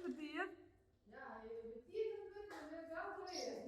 betiid. Ja, betiid oan it wurk, dan bin ik gau klear.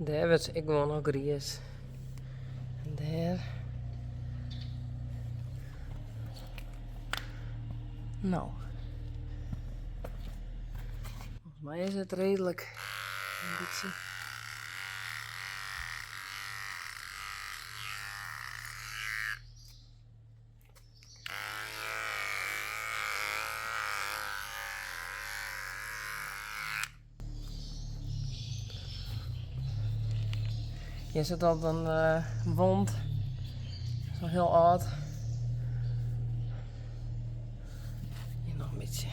Dêr wurdt se ek gewoan noch griis. En dêr. No. Folgens my is it reedlik in bytsje. Hjir sit al in wond. Dat is al hiel âld. Hjir noch in bytsje.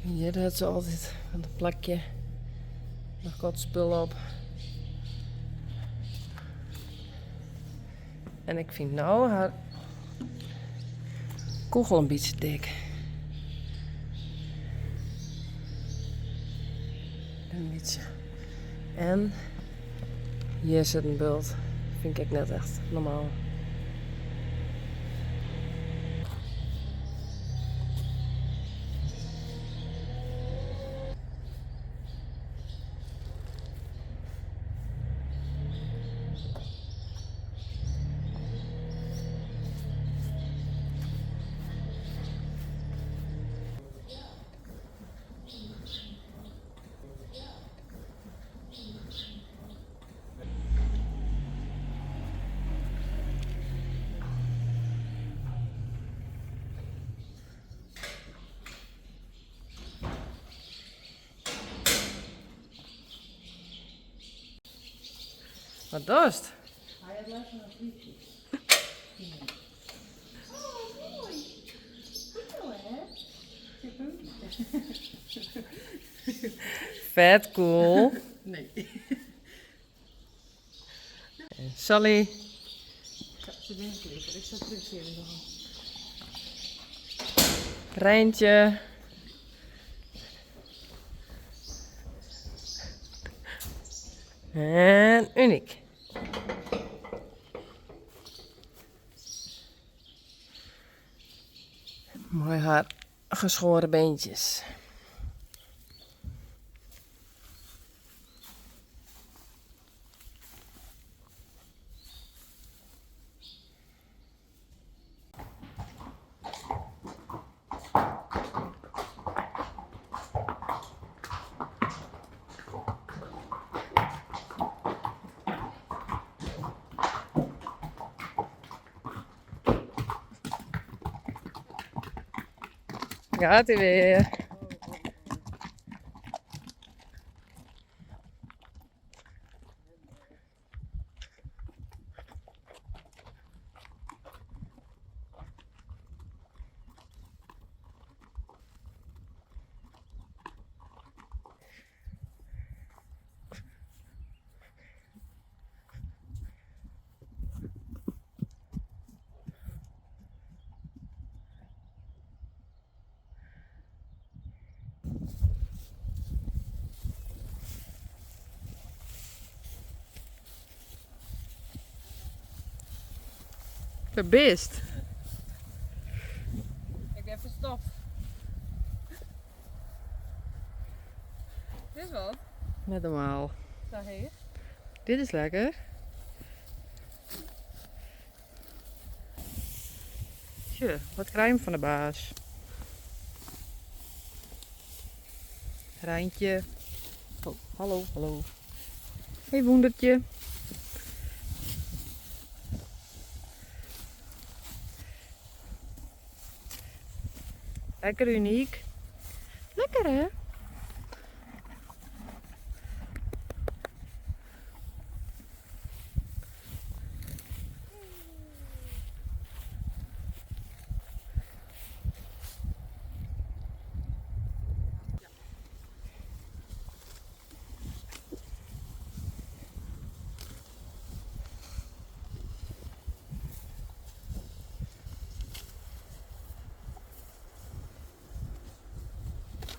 Hjir hat se altyd in plakje noch wat spul op. En ik fyn no har kûgel in bytsje dik. In bytsje. En hjir sit in bult. Fyn ik ek net echt normaal. Wat dochst? Hy hat lêst fan in vliegje. Oh, wat moai. Goed zo, hè? Vet cool. Nee. En Sally. Ze binne klear. Ik sta terug nog. Rijntje. En Uniek. Mooi haar geschoren beentjes. Gaat hij weer. Verbist. Ik ben verstopt. Dit is wat. Net normaal. Daar heet. Dit is lekker. Tje, wat krijg je van de baas? Rijntje. Oh, hallo, hallo. Hey wondertje. Lekker uniek. Lekker hè?